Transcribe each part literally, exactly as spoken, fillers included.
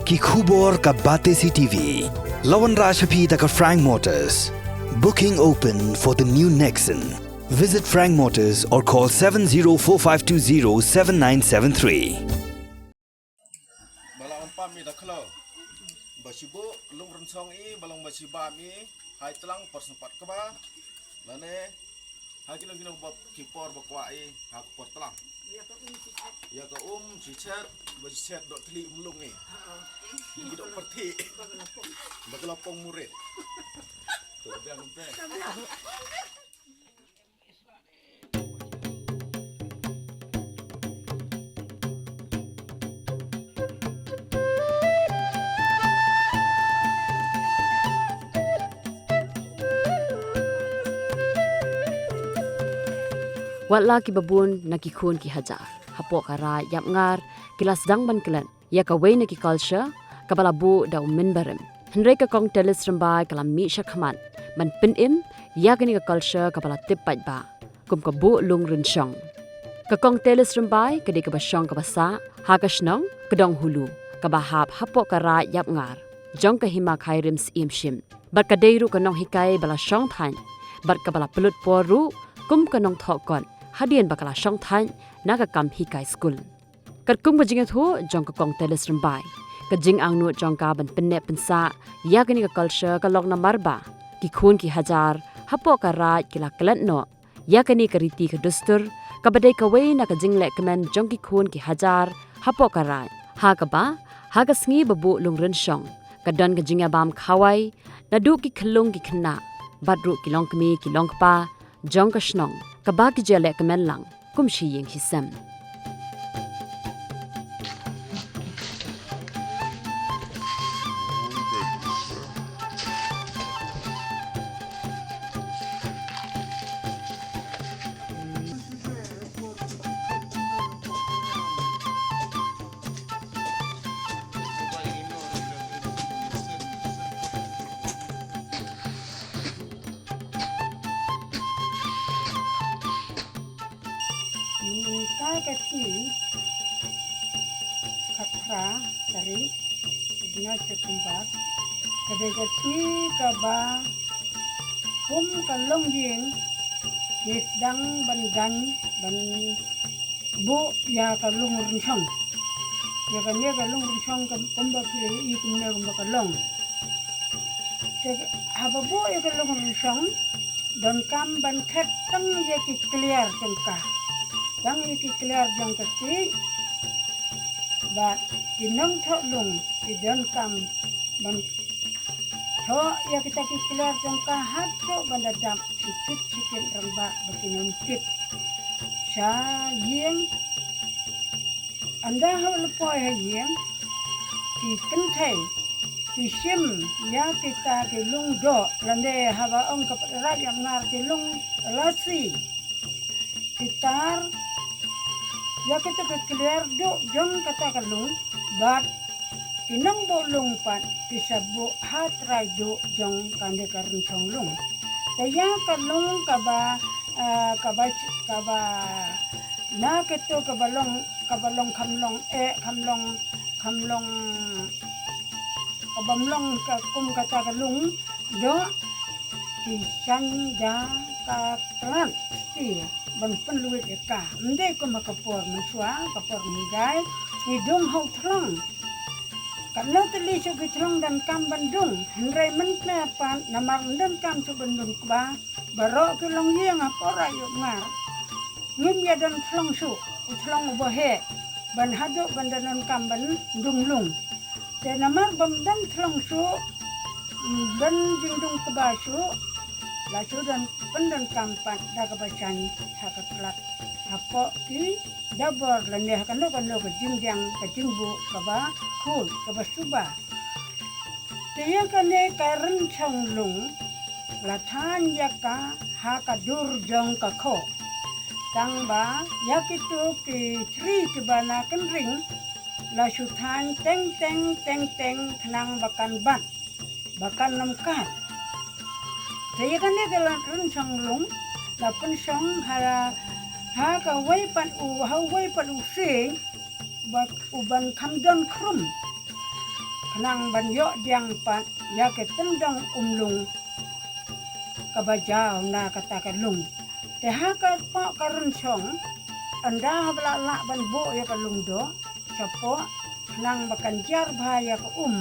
Ki khubor ka Batesi T V. La wanrah sha phi da ka Frank Motors. Booking open for the new Nexon. Visit Frank Motors or call seven zero four five two zero seven nine seven three. Ba la wan pam i da khlo. Ba shi buh lung rynshong i, ba long ba shi bam i, hai tlang por sympat kba. Lane ha kino kino ba ki por ba kwah i, ha ka por tlang. Ïa ka um shi chet, ba shi chet dok thli um lung i. Ki dok pyrthik. Ba ka la pong murit. Tu biang te. Wat la kiba bun na ki khun ki hajar hapoh ka Raid Ïapngar ki la sdang ban klet ïa kawei na ki culture kaba la buh da u mynbarim. Hynrei ka Kong Telis Rymbai ka la mih shakhmat ban pynim ïa kane ka culture kaba la tip paidbah kum ka buh lung rynshong. Ka Kong Telis Rymbai ka dei kaba shong kaba sah ha ka shnong Kdonghulu kaba hap hapoh ka Raid Ïapngar jong ka Hima Khyrim Syiem Ship. Bad ka dei ruh ka nonghikai ba la shong thait bad kaba la pynlut por ruh kum ka nongthoh kot hadien ba ka la shong thait na ka kam hikai skul. Katkum ka jingïathuh jong ka Kong Telis Rymbai, ka jingangnud jong ka ban pynneh pynsah ïa kane ka culture ka long namar ba ki khun ki hajar hapoh ka Raid ki la klet noh ïa kane ka riti ka dustur kaba dei kawei na ka jinglehkmen jong ki khun ki hajar hapoh ka Raid. Ha kaba ha ka sngi ba buh lung rynshong ka don ka jingïabam khawai naduh ki khyllung ki khynnah bad ruh ki longkmie ki longkpa jong ka shnong kaba ki ju lehkmen lang kum shi ïing shi sem. Mynta ka sngi khatphra tarik bnai September ka dei ka sngi kaba kum ka longïing ngi sdang ban gan ban buh ïa ka lung rynshong. Ïa kane ka lung rynshong ka kumba phi la ïohi kumne kumba ka long. Te haba buh ïa ka lung rynshong donkam ban khet tang ïa ki kliar jong ka. Tang ïa ki kliar jong ka sih. Bad ki nongthoh lung ki donkam ban thoh ïa kita ki kliar jong ka haduh ban da dap shikit shikit rangbah ba kin ym tip sha ïing. Ynda haba la poi ha ïing ki kynthei ki shim ïa kita ki lung doh lane haba ong ka Raid Ïapngar ki lung lasi. Ki tar ïa kita ki kliar doh jong kata ka lung bad ki nongbuh lung pat ki sa buh ha trai doh jong kane ka rynshong lung. Te ïa ka lung kaba, ah, kaba, kaba na kito kaba long, kaba long kham long eh, kham long, kham long, kaba long ka kum kata ka lung doh ki shang da ka klan steel ban pynlwit ïa ka. Ym dei kum ha ka por mynshuwa, ka por mynjai ngi dung ha u thlong. Katno tylli shuh ki thlong donkam ban dung, hynrei mynta pat namar ym donkam shuh ban dung kba, baroh ki longïing ha por Raid Ïapngar ngim ïa don thlong shuh, u thlong uba heh ban haduh ban da donkam ban dung lung. Te namar bym don thlong shuh, bym don jingdung kba shuh, la shu don pyndonkam pat da kaba shang ha ka klat hapoh ki dabor lane ha kano kano ka jingdiang ka jingbuh kaba khuid kaba suba. Te ïa kane ka rynshong lung la thaiñ ïa ka ha ka dur jong ka khoh. Tang ba ïa kito ki thri kiba na kynring la shu thaiñ teng teng teng teng khnang ba kan bat ba kan ym kat. Te ïa kane ka rynshong lung la pynshong ha, ha kawei pat u, ha uwei pat u sing ba u ban kham don khrum. khnang ban ïoh diang pat ïa ka tyndong umlung kaba jaw na kata ka lung. Te ha ka poh ka rynshong, ynda haba la lah ban buh ïa ka lung doh shapoh, khnang ba kan jar bha ïa ka um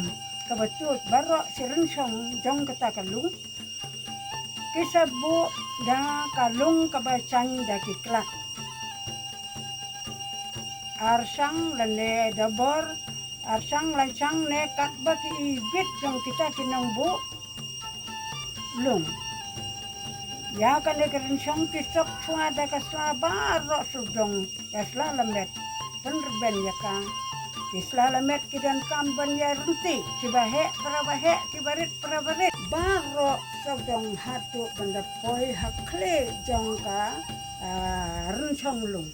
kaba tuid baroh shi rynshong jong kata ka lung, ki sa buh da ka lung kaba shaiñ da ki klat. Ar shang lane dabor, ar shang lai shang ne katba ki ibit jong kita ki nongbuh lung. Ïa kane ka rynshong ki sop shuwa da ka sla baroh sawdong ïa sla lamet. Pynrben ïa ka. Ki sla lamet ki donkam ban ïa rynti, kiba heh para ba heh, kiba rit para ba rit. Baroh sawdong haduh ban da poi ha khlieh jong ka, ah, rynshong lung.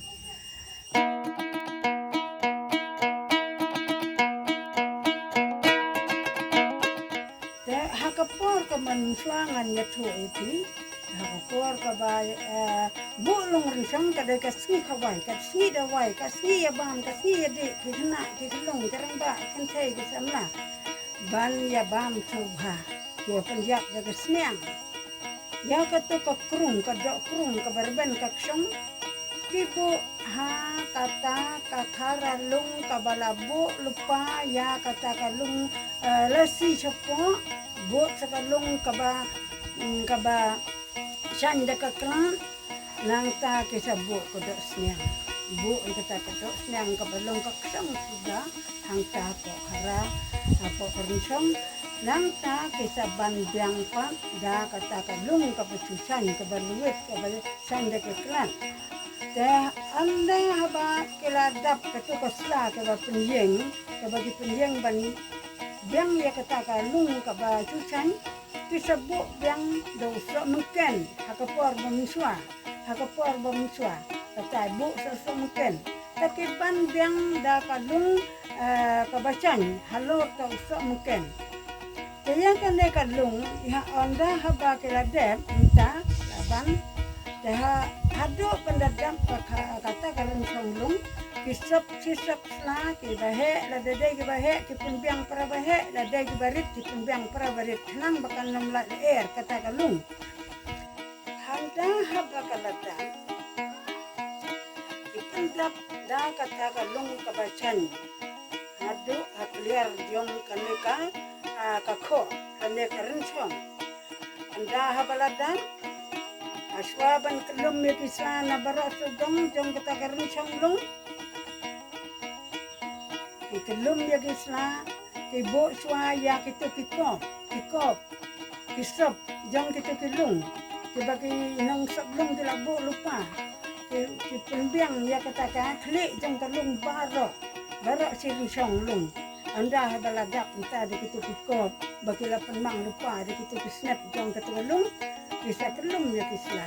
Te ha ka por ka mynshuwa ngan ïathuh ïa phi. Ha ka por kaba, eh, buh lung rynshong ka dei ka sngi khawai, ka sngi dawai, ka sngi ïa bam, ka sngi ïa dih, ki khynnah, ki khyllung, ki rangbah, ki kynthei, ki samla. Ban ïa bam sngewbha, ki ïa pynjah da ka sniang. Ïa kata ka krung, ka doh krung, kaba rben ka kshong. Ki buh ha kata ka khara lung kaba la buh lypa ïa kata ka lung, eh, lasi shapoh, buh sa ka lung kaba, mm, kaba shaiñ da ka klat, nangta ki sa buh ka doh sniang. Buh ïa kata ka doh sniang kaba long ka kshong suda, hangta hapoh khara, hapoh ka rynshong, nangta ki sa ban biang pat da kata ka lung kaba shu shaiñ, kaba lwit, kaba shaiñ da ka klat. Te ynda haba ki la dap katu ka sla kaba pynïeng, kaba ki pynïeng ban biang ïa kata ka lung kaba shu shaiñ, ki sa buh biang da u soh mynken, ha ka por ba mynshuwa, ha ka por ba mynshuwa, kata buh sa u soh mynken. Te ki ban biang da ka lung, eh, kaba shaiñ, halor ka u soh mynken. Te ïa kane ka lung, ïa ynda haba ki la dep, mynta, la ban. Te ha, haduh ban da dep ka, ka, kata ka rynshong lung, ki sop, ki sop sla, kiba heh, lada dei kiba heh, ki pynbiang para ba heh, lada dei kiba rit, ki pynbiang para ba rit, khnang ba kan ym lait lyer kata ka lung. Ynda haba ka la dep, ki pyndap da kata ka lung kaba shaiñ. Haduh ha kliar jong kane ka, ah, ka khoh, kane ka rynshong. Ynda haba la dep, ha shuwa ban kyllum ïa ki sla na baroh sawdong jong kata ka rynshong lung. Ki kyllum ïa ki sla, ki buh shuwa ïa kitu ki kop, ki kop, ki sop jong kitu ki lung. Kiba ki nongsop lung ki la buh lypa. Ki, ki pynbiang ïa kata ka khlieh jong ka lung baroh, baroh shi rynshong lung. Ynda haba la dep mynta da kitu ki kop, ba ki la pynmang lypa da kitu ki snep jong katu ka lung, ki sa kyllum ïa ki sla.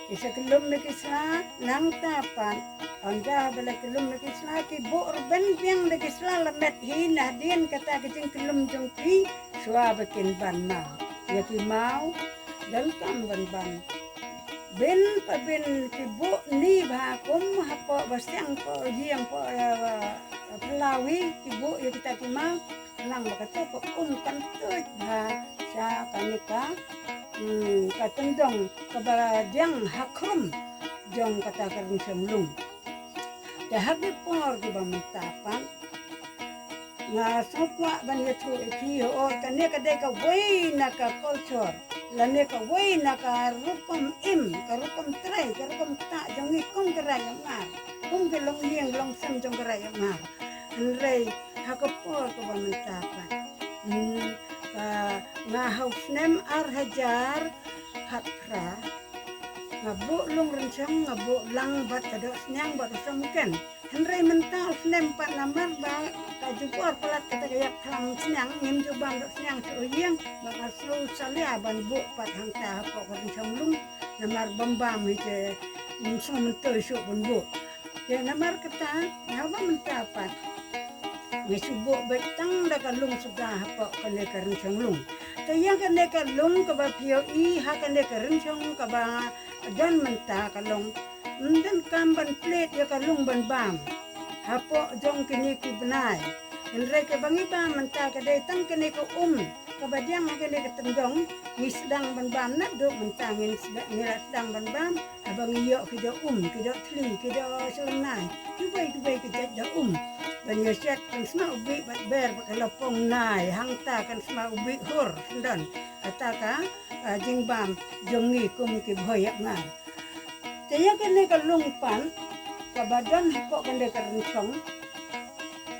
Ki sa kyllum ïa ki sla, nangta pat, ynda ba la kyllum ïa ki sla, ki buh rben biang da ki sla lamet hi na hadien kata ka jingkyllum jong ki, shuwa ba kin ban maw. Ïa ki maw, donkam ban ban. Bin pa bin ki buh ni bha kum hapoh ba siang poh ïing poh, eh, phyllaw hi, ki buh ïa kita ki maw. Nang ba katu ka um kan tuid bha sha kane ka, hmm, ka tyndong kaba diang ha khrum jong kata ka rynshong lung. Te ha ki por kiba mynta pat nga sngewkwah ban ïathuh ïa phi, hooid kane ka dei kawei na ka culture lane kawei na ka rukom im, ka rukom trei, ka rukom ktah jong ngi kum ka Raid Umngar, kum ki longïing longsem jong ka Raid Umngar. Hynrei ha ka por kaba mynta pat, hmm, ka, nga ha u snem ar hajar khatphra, nga buh lung rynshong, nga buh lang bad ka doh sniang bad u soh mynken. Hynrei mynta u snem pat namar ba ka jubor palat kata ka ïap khlam sniang, ngim ju bam doh sniang shuh ha ïing, ba nga sngew salia ban buh pat hangta hapoh ka rynshong lung, namar bym bam hi te, ngim sngew myntoi shuh ban buh. Te namar kata, haba mynta pat nga shu buh beit tang da ka lung suda hapoh kane ka rynshong lung. Te ïa kane ka lung kaba phi ïohi ha kane ka rynshong kaba don mynta ka long, ym donkam ban plie ïa ka lung ban bam hapoh jong kine ki bnai. Hynrei kaba ngi bam mynta ka dei tang kane ka um kaba diang ha kane ka tyndong. Ngi sdang ban bam naduh mynta, ngin sdang, ngi la sdang ban bam haba ngi ïoh ki doh um, ki doh thli, ki doh shlem nai, kiwei kiwei ki jait doh um. Ban ïa shet kan sma u bih bad ber bad ka la pong nai, hangta kan sma u bih hur syndon. Kata ka, ah, jingbam jong ngi kum ki bhoi ïap ngar. Te ïa kane ka lung pat kaba don hapoh kane ka rynshong,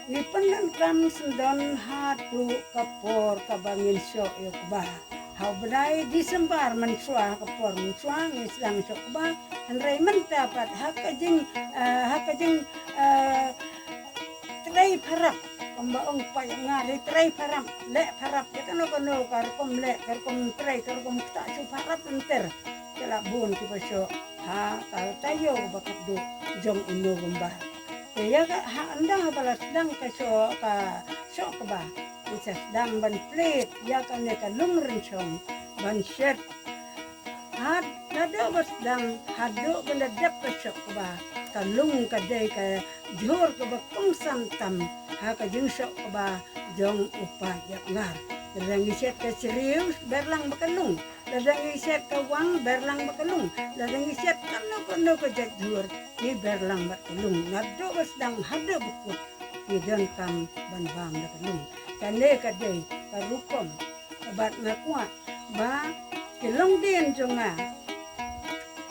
ngi pyndonkam syndon haduh ka por kaba ngin shoh ïa u kba. Ha u bnai December mynshuwa, ha ka por mynshuwa ngi sdang shoh kba. Hynrei mynta pat ha ka jing, eh, ha ka jing, eh, trei parap, kumba ong paidbah ngi, trei parap, leh parap, ïa kano kano ka rukom leh, ka rukom trei, ka rukom ktah shu parap lynter. Te la bun kiba shoh ha ka taïew ba khatduh jong u November. Te ïa ka ha ynda haba la sdang ka shoh, ka shoh kba, ngi sa sdang ban plie ïa kane ka lung rynshong ban shet. Haduh ba sdang haduh ba la dep ka shoh kba, ka lung ka dei ka jhur kaba kongsan tam ha ka jingshoh kba jong u paid ïap ngar. Lada ngi shet ka syriew, ber lang bad ka lung. Lada ngi shet ka wang, ber lang bad ka lung. Lada ngi shet kano kano ka jait jhur, ngi ber lang bad ka lung. Naduh ba sdang haduh ba kut ngi donkam ban bam da ka lung. Kane ka dei ka rukom. Bad nga kwah ba ki longdien jong nga,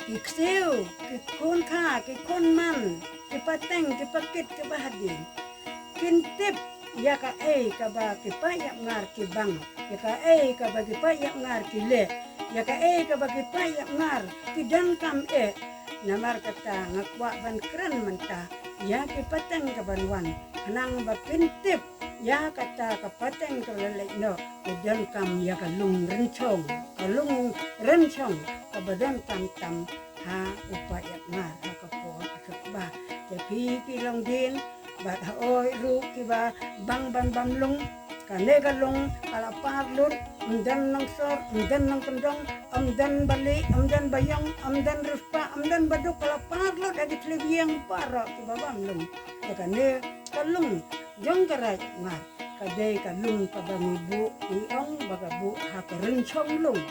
ki ksiew, ki khun kha, ki khun man, ki pateng, ki pakit, kiba hadien, kin tip ïa kaei kaba ki paid ïap ngar ki bang, ïa kaei kaba ki paid ïap ngar ki leh, ïa kaei kaba ki paid ïap ngar ki donkam eh. Namar kata nga kwah ban kren mynta ïa ki pateng kiban wan, khnang ba kin tip ïa kata ka pateng kaba la leit noh, ki donkam ïa ka lung rynshong, ka lung rynshong kaba donkam tam ha u paid ïap ngar ha ka por ka shoh kba. Te phi ki longdien bad hooid ruh kiba bang ban bam lung, kane ka lung ka la par lut, ym don nongsor, ym don nongkyndong, ym don balieh, ym don baïong, ym don riewspah, ym don baduk, ka la par lut ha ki thliew ïing baroh kiba bam lung. Te kane ka lung jong ka raid ngar ka dei ka lung kaba ngi buh, ngi ong ba ka buh ha ka rynshong lung.